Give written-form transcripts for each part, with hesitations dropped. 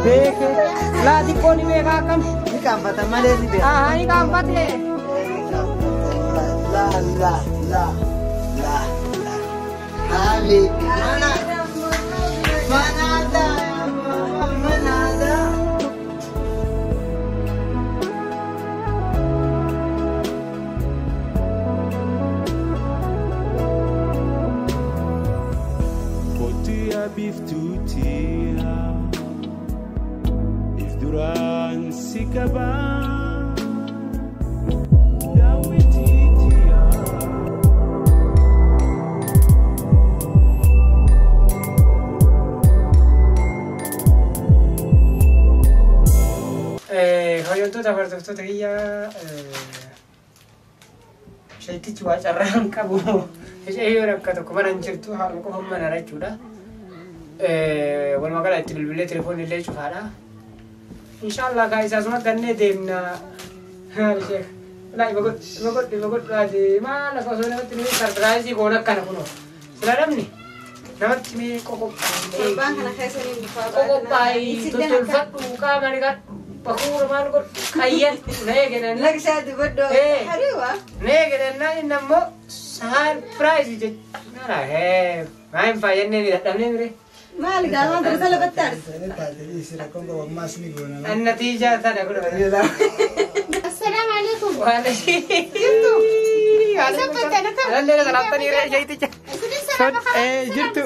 Beeke. Laa xiqqoo ni beekaa akkam? Ni qaanfata malee ni beeka. Haa ni qaanfate. La la la la la. Habibi mana mana mana. Biftutia if duran sikaba dawititia. Hojjettoota hordoftoota kiyya sheektichi waa carraan qabu ishee yoo akka tokko mana hin jirtu haadha qofa mana jechuudha. Walumaa gala itti bilbilee telefoonni illee cufaadha. Inshaallah kaa isaa suma gannee deemna. Haali sheek. Laa ima godhu ima godhu ima godhu laati maal akka osoo namatti mee sarpiraayizii goon akkana kunoo. Sila namni namatti mee Torbaan kana keessa ni dhufaa. qoqophaa'ii tottolfadhu qaama ni gadhu bakuura maal godhu qayyadhu na eegananii. Lakshaa dibadhoo. Hariiwa. Na eeganannaa inni ammoo sarpiraayizii jechuudha. Maa hin fayyannee ni dadhabnee mire. Maal gaafa dura salabattaan. النتيجة أنا أقول السلام عليكم. وعليكم. لا لا جيت. جبت.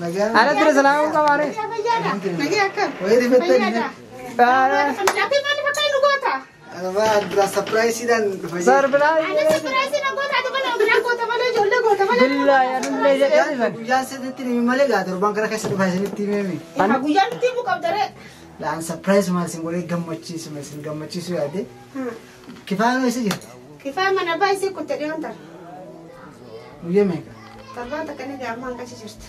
أنا ترى سلام قواري. أنا ما أدري سربرايز إذا سربرايز. أنا سربرايز إذا قلت هذا بلا قلت بلا جولة قلت بلا. بالله يا رب يا سيدتي مالي قادر بانك راح يصير فايزين تيمي. أنا قويان تيمو كم ترى. لا أنا سربرايز ما سنقول جمّتشي سما سنجمّتشي سو هذا. كيف أنا إيش كيف أنا بايسي كنت اليوم ترى. ويا ميكا. طبعا تكني جامعة كذا شفت.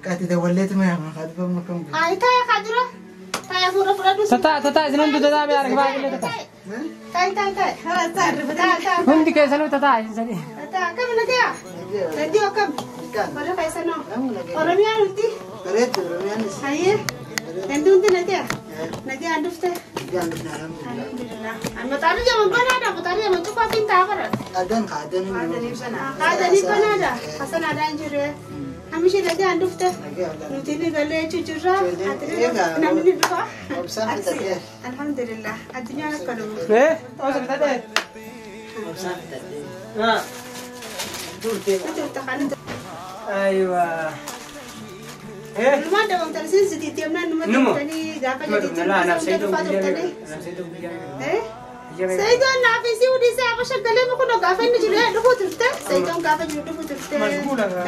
كاتي دولت ما ما خد بمكان. هاي تاي خدرة. تتا تتا إذا نمت تتا بيعرف بعد تتا. تاي تاي تاي خلاص تعرف تاي. هم دي كيسانو تتا إنساني. تتا كم نتيا؟ نديو كم؟ ولا كيسانو. أورميان ندي. بريت أورميان. هاي. ندي ندي نتيا. نتيا عندفته. الحمد لله. أما تعرف جم بنادا بتعرف جم تقف فين تعبر. أدن قادن. قادن بنادا. حسن أدن جري. همشي نتيا عندفته. نتيني قال تجرا. نعمل ندفع. الحمد لله. الدنيا كلها. إيه؟ أوصل تدا. ها. أيوة. إيه؟ ما دام ترسل زدي تيمنا نمو تاني جاكا جدي لا أنا سيدو أنا سيدو إيه؟ سيدو نافسي ودي سأبى شغلة ما كنا قافين نجري دفو ترته سيدو قافين نجري دفو ترته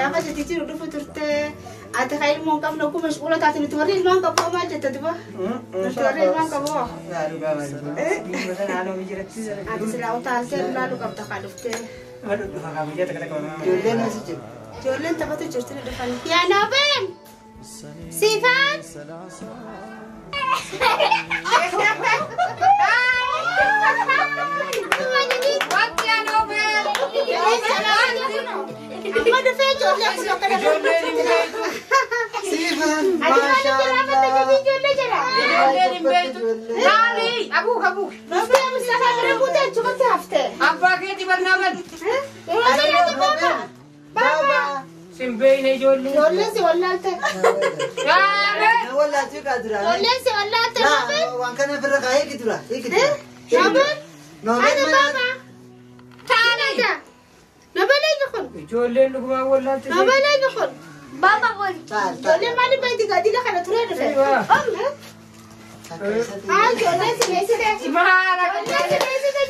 قافين جدي تيجي دفو ترته أتخيل ممكن نكون مشغولة تعطيني توري ما كبوا ما جت تبى توري ما كبوا لا لو كمان مثلا أنا بيجي أتسلا وتعسل لا لو كبت خلفته جولين تبى تجرتني دفن يا نوبل سيفان سيفان ما شاء الله أبوك أبوك بابا سمبيني جولي جولي ولا يا ولا تقدر جولي ولا لا وان كان في الرقعة هيك ترى هيك ترى نوبل أنا بابا تعال نوبل يدخل جولي لقما ولا نوبل يدخل بابا قول جولي ما لي بيتي قاعد لك أنا ترى أيوة ها جولي سيدي ما جولي سيدي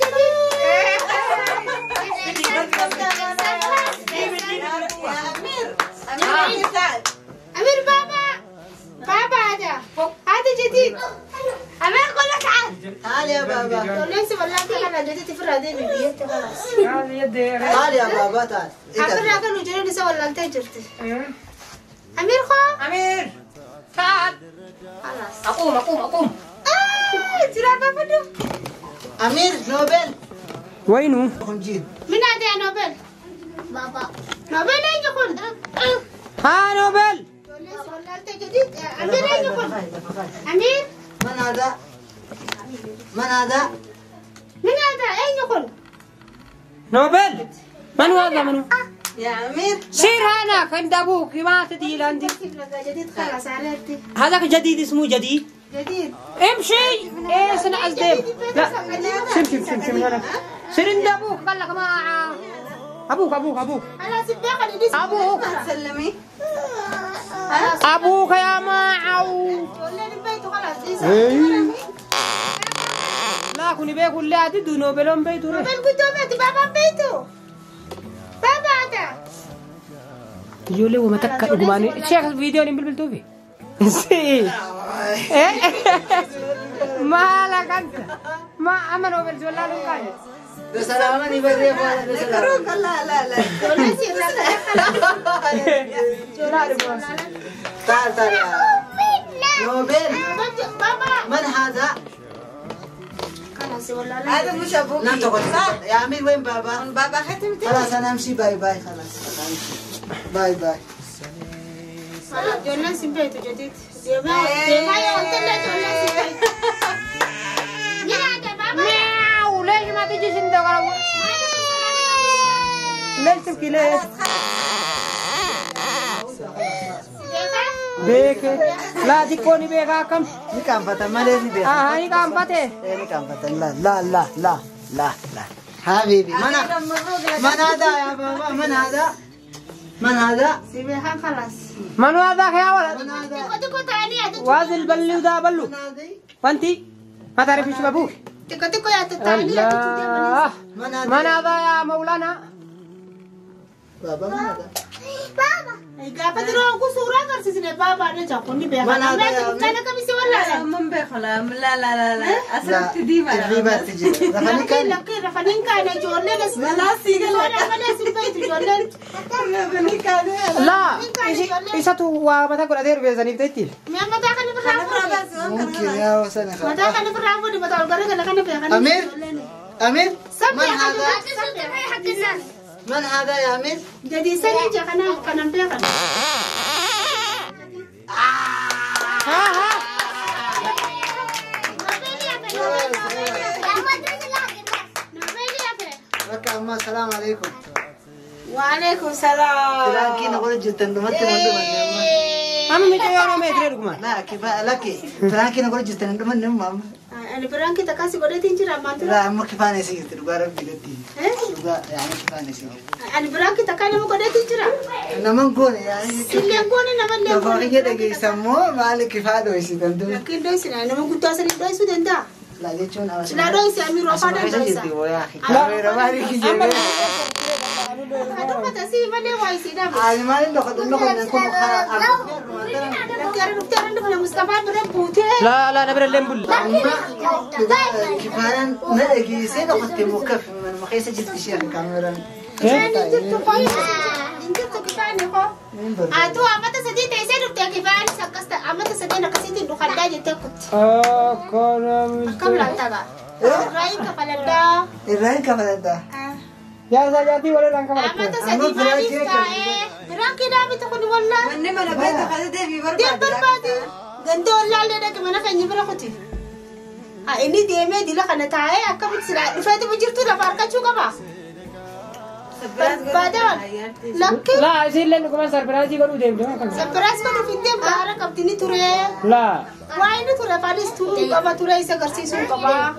أمير بابا بابا هذا هذا جديد أمير قول لك تعال تعال يا بابا ليس والله أنا جديد في الرادين بيت خلاص تعال يدي تعال يا بابا تعال أمير أكل وجري لسه والله أنت جرت أمير خو أمير تعال خلاص أقوم أقوم أقوم جرى بابا أمير نوبل وينه؟ من هذا يا نوبل؟ بابا نوبل أين يكون؟ ها نوبل أمير أين يكون؟ أمير؟ من هذا؟ من هذا؟ من هذا؟ أين يكون؟ نوبل من هو هذا من هو؟ يا أمير سير هناك عند أبوك ما تدي عندي. جديد خلاص عرفتي. هذاك جديد اسمه جديد. جديد. امشي ايه سنة أزديم. لا سمشي سمشي من هناك. سير عند أبوك قال لك ما أبوك أبوك أبوك. أبوك. سلمي. أبوك يا معو. لا كوني بيقول لي عدد نوبلون بيته. نوبل قدام بابا بيته. بابا هذا. يقول وما تك قماني شيخ الفيديو اللي بالبلتو فيه. ما لك أنت ما أما نوبل زولا لو كان. بسلامة نبري بسلامة. لا لا لا. تعال تعال. نوبل. من هذا؟ هذا مش أبوك. لا تقول يا أمير وين بابا؟ بابا ختمتي. خلاص أنا أمشي bye bye خلاص أنا أمشي bye bye. خلاص جولان سبيته جديد. ديما يا قلت لك جولان سبيته. يا هذا بابا. مياو ليش ما تجيش أنت غرب؟ ليش تبكي ليش؟ بيك لا ديكوني بيكا كم؟ نكام فتا ما لازم بيك. نكام فتا. نكام فتا لا لا لا لا لا لا حبيبي من هذا يا بابا من هذا؟ من هذا؟ سيبها خلاص. من هذا يا ولد؟ وازل بلو ده بلو. وانتي ما تعرفي شو ابوك؟ تكو تكو يا تتاني يا من هذا يا مولانا؟ بابا من هذا؟ بابا قافت روحك صورة قرصتني بابا أنا جاكوني بيها أنا كم يسوي لا من بيخلا لا لا لا لا أسرت ديما ديما تجي رفنين لكن رفنين كان جورنال لا سيجل رفنين سبيت جورنال رفنين كان لا إيش تو وما تقول أدير بيزني بتيجي ما ما تأخذ بالرافو ممكن يا وسنة ما تأخذ بالرافو دي ما تقول قرر لكن بيها أمير أمير من هذا من هذا يا أمير؟ جدي سنة جانا كنا بيها. ها لك أما السلام عليكم. وعليكم السلام. لكن نقول جدا دمت أما متى ما يدري لكم. لا كيف لك؟ لكن نقول جدا دمت نمام. أنا برانكي تكاسي قدرت إنجي رمانتو. لا أما كيف أنا سيرت لغارب بلدي. يعني كيف أنا سيرت. أنا برانكي تكاني مو قدرت إنجي رام. نمان قول يعني. سيلين قول نمان لين قول. لو كده يسموه مالك كيف هذا يسير. لكن دويس أنا ما كنت أصلا دويس ودندا. لا ليش أنا. لا دويس أمير وفانا دويس. لا مالك يجي. هذا ما تسي ما ليه وايسي ده. أنا ما لي نأخذ نكون لا لا نبر الليمبل. كفاية نلاقي سيد أخذت موقف من مخيسة جبت شيء الكاميرا. جبت كويس. جبت كفاية خو. أتو أمتى سديت إيش جبت كفاية سكست أمتى سدينا كسيت الدخان ده جبت كنت. كلام. كم لا تبع. الرأي كفالة. الرأي كفالة. يا زوجتي ولا رانك ما أمتى سديت ما برانك ده بتكون ولا. مني ما نبيت خذ ده في بربادي. ده بربادي. غندو ولا لا ده كمان خني برخوتي. إني ديمة دي لا خنا تاعي أكمل سلا فات بجرتو لا فارقة شو كمان. بربادي لكن. لا إذا لين كمان سربراز يقولوا ديم ده. سربراز كانوا في ديم بارا كابتني توري. لا. وين توري فارس تو كمان توري إذا كرسي سو كمان.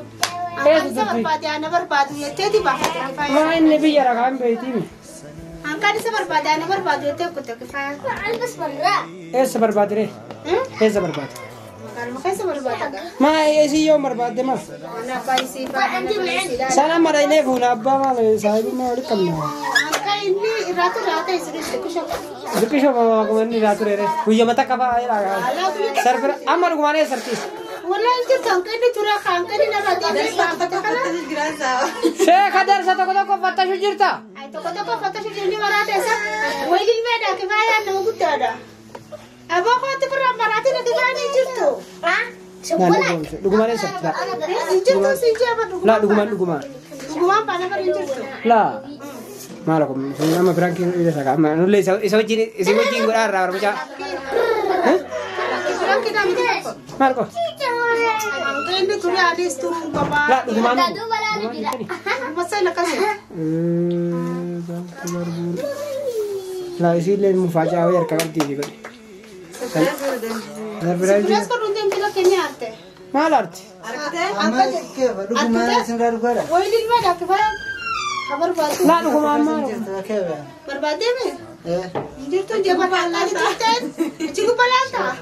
أنا بربادي أنا بربادي يتدي بحث. ما إني بيجرا كمان بيتي. أنكار إذا بربادي أنا بربادي يتدي كنت كفاية. ألبس برا. إيش بربادي ري؟ إيش بربادي؟ ما إيش يوم بربادي ما. أنا بايسي بايسي. سلام مريني فونا أبا ما صاحبي ما ولي كم. أنكار إني راتو راتو إيش ريش كشوف ما كمان راتو ري ويا متى كفا يلا. سربر أمر كمان سرتيس. والله أنت تانكني ترى خانكني نبى شيخ درس تقول فتش جرتا. تقول فتش جرني مرات إسا ويلي ما ده كفاية أنا موجود هذا. أبا خاطر برا مرات أنا كفاية جرتو. ها؟ لا لقمان إسا لا. جرتو سيجا لا لقمان لقمان. لقمان أنا برا جرتو. لا. ما لكم أما برانكي إذا سكا أما نقول إذا إذا وجهي إذا وجهي نقول أرى أربعة. Maal qo? Inni ture anis turuu qaba. Laa dhugumaan. Masala akkasii. Laa isiillee mufaajaa wayii harka qabdii fi godhe. Surprise godhuun deemte lakkee arte. Maal arti? Amma keefa dhugumaan isin dhugaadha. Wayii ilma kifaya. Barbaadu. Laa dhugumaan maal? Keefa. Barbaadee mee? Jirtu jaba balaa turteen. Jiru balaa ta'a.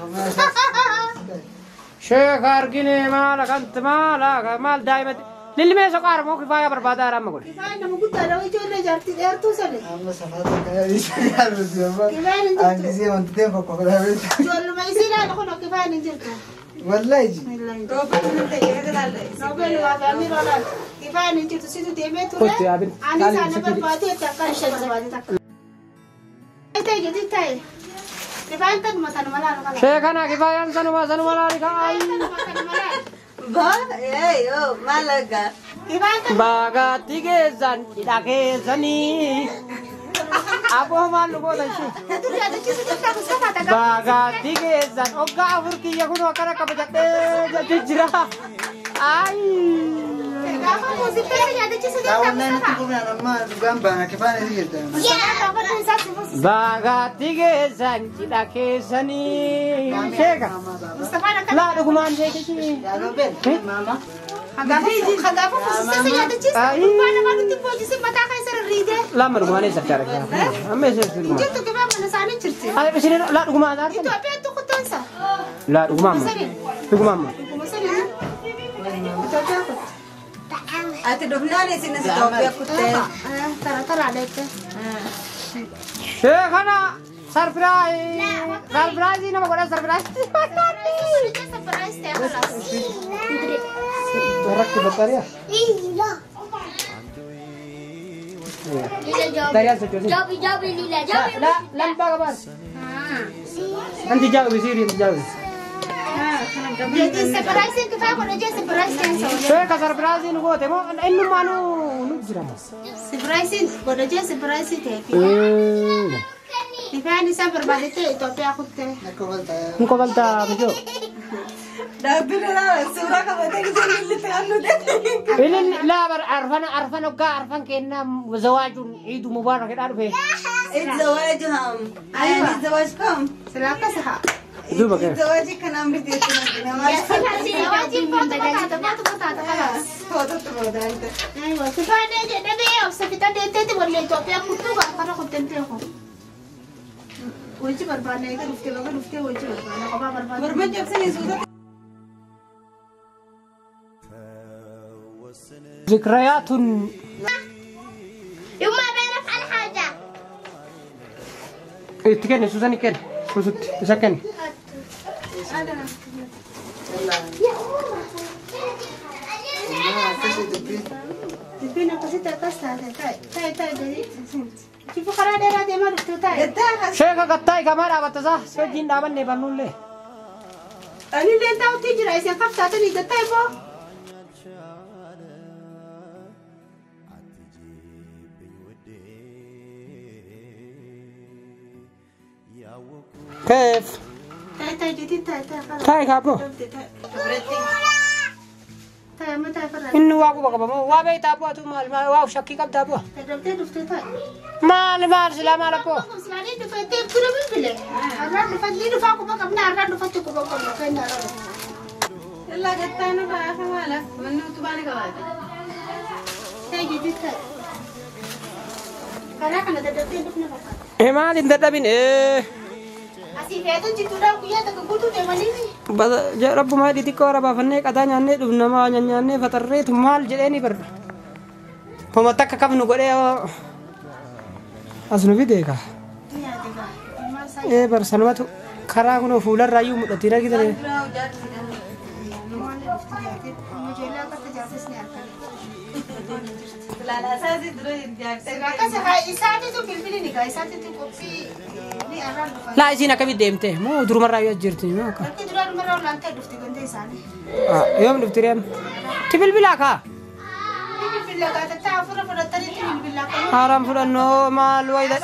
Sheekh argine maal akkanti maal maal daa'imatti. Lilmee soqaara moo kifaaya barbaadaa amma godhe. Kifaya nama guddaadha ijoollee jaartii dheertuu sani. Amma safaata kana yaaluuti amma. Kifayaan hin jirtu. Angisee wanti ta'e qoqqoodhaa. Ijoolluma isii ilaala kun kifayaan hin jirtu. Wallahi ji. Roobeen waa fi amiiroo laala. Kifayaan hin jirtu situ deemee ture. Kotti yaabin. Ani isaana barbaadu itti akka ishee barbaade takka. Ta'e jedhi ta'e. Kifayaan tanuma tanuma laala qala. Sheekana kifaayaan sanuma sanuma laali ka'aayi. Tanuma tanuma laala. Ba, eh, oh, malaga. Kifayaan tanuma. Baagaatti geessan hidha keessanii. Aboo maal nu goota ishee? Dur yaadachiisu jirta Mustafaa tagaa. Baagaatti geessan hoggaa afur kiyya kun akkana kabajadhee jechuu jira. Ayi. Gaafa muuziqaa yaadachiisu jirta Daawwannaan itti Mustafaa. qubnaan amma dhugaan baana kifaan isii jirta. Mustafaa gaafa isaatti fuusi. Baagaatti geessan hidha keessanii. Sheeka. Mustafaan akka Laa dhugumaan sheekichi. Yaa Roobeen. Maama. Hagaafa fuusisee yaadachiisa. Gubbaa namaa nutti boojisi mataa keessa rarriitee. Lama dhugumaan eessa argaa jira? Amma eessa dhugumaan? Jirtu kifaa mana isaanii jirti. Ay isin laa dhugumaan argan? Itoophiyaatti kuttansa. Laa dhugumaan ma? Dhugumaan ma? Dhuguma sanii. Itoophiyaa kutte. Ati dhufnaan isin as Itoophiyaa kuttee. Tara tara deette. Sheekana sarpiraayi. Sarpiraayizii nama godhan sarpiraayizii. Surprise ta'e kalaas. Rakki battariyaa. Battariyaa sochoosin. La lambaa qabaas. Anti jaawi siiri anti jaawi. Surprise kifaa godhe jee surprise ta'e sababa. Sheeka sarpiraayizii nu goote moo innummaa nu nu jira moo? Surprise godhe jee surprise ta'e. Kifaan isaa barbaadete Itoophiyaa kutte. Akka waltaa. Hin kobaltaa mijoo. Dhaabbiin suuraa qabatee isin lillitti hannu Ilin laa bar arfan arfan hoggaa arfan kennaa zawaajuun ciidu mubaarak jedhaa dhufe. زواجهم يعني زواجكم Sila akkas haa. Duuba kee. زواجك كان عمري Zawaajiin footuma taata footuma taata kalaas. Aywa kifaan dhadhee obsa fixa deetteeti wallee Itoophiyaa kuttuu kana kutten teeku. Wajji barbaadna eega dhuftee baga dhuftee wajji barbaadna kophaa barbaadna. Morma cabsanii suuta ذكريات يما بيعرف على حاجة. itti kenni suusani kenni suusutti isa kenni. Akkasii dubbii. Dubbiin akkasitti akkas taate taa'e taa'e taa'e jedhee. Kifu karaa dheeraa deemaa dhuftee taa'e. Sheeka gattaa'e kamaa dhaabatta isaa si wajjin dhaabanne bannullee. Ani illee taa'utti jira isin kaf taatanii gattaa'e boo. كيف؟ Taa'e taa'e jedhee taa'e taa'e karaa. Taa'e kaaboo. Taa'e amma taa'e farraa. Inni waa quba qaba moo waa beektaa abboo atu maal maal waa shakkii qabda abboo. Dadhabdee dhuftee taa'e. Maal maal silaa maal abboo. Silaalee dhufattee bira bilbile. Har'aan dhufatti dhufaa quba qabna har'aan dhufatti quba qabna kenna har'aan. Illaa gattaan irraa hafe maala manni utubaan qabaate. Taa'e jedhee taa'e. Karaa kana dadhabdee dhufna fakkaata. Eh maal hin dadhabin eh. Asii feetu jidduudhaan guyyaa takka guutuu deemanii. Rabbumaa xixiqqoo rabaafannee qataa nyaannee dhufna maa nyaannee fatarreetu maal jedheeni barba. Homa takka qabnu godhee as nu fide egaa. Ee bar sanumatu karaa kunoo fuularraayyuu mul'atti hin argitanii. Laa isiin akkamitti deemte moo durumarraayyuu as jirti moo akka? Yoom dhufti reem? Ti bilbilaa kaa? Haaraan fudhannoo maal wayida?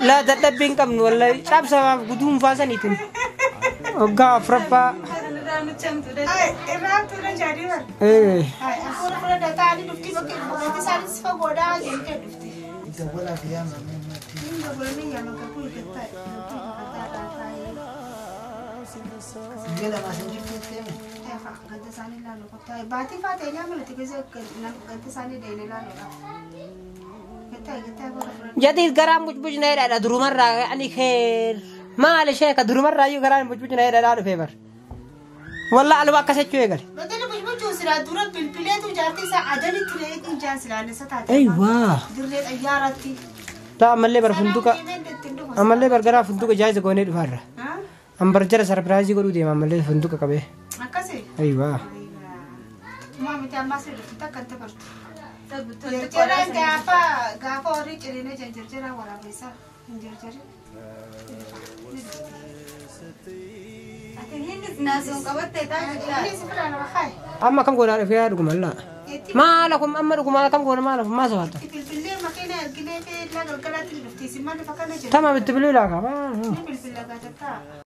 Laa dadhabbii hin qabnu wallahi cabsamaaf guduunfaa saniitiin. Waggaa afuraffaa. Irraa tura jaadii bara. Eh. Hafuura fudhadha taa'anii dhufti bakka dhufti isaanis fagoodhaa jettee dhufti. Dawwalaa fi yaama mimmatti. Inni dabalanii yaama kakuu eeggataa Biyya lamaa sin jirtu jettee ganta isaanii ilaalu qottaa baatii faatee nyaama nuti keessa ganta isaanii deemee ilaaluudha. Gattaa gattaa bakka fudhadha. Jadiid garaan bucbucna jedhaadha durumarraa ani kheer. Maali sheeka durumarraa iyyuu garaan bucbucna jedhaadhaa dhufee bar. Walla aluma akkas jechuu eegale. Batani bucbucuu silaa dura bilbileetu jaartii isaa adanitti reetiin jaan silaa isa taate. Eywaa. Dirree xayyaaratti. Taa ammallee bar funduqa ammallee bar garaa funduqa jaayisa goonee dhufaarra. Ambar jara sarpiraayizii godhuu deema ammallee funduqa qabee. Akkasii. Eywaa. Maa miti ammaa si dhuftu takka hin dabartu. Jarjaraan gaafa gaafa horii ciriinee jiran jarjaraan waraabessaa hin jarjarin. Inni si biraa nama kaaye. Amma akkam goonaa dhufee yaa dhuguma laa. Maala kun amma dhuguma akkam goona maala maa sofaata. Bilbilee makiina ergilee fi galgalaatti dhufti. Isin maal lafa kana jiru? Tama bitti bilbilaa qaba. Ni bilbila gaafataa.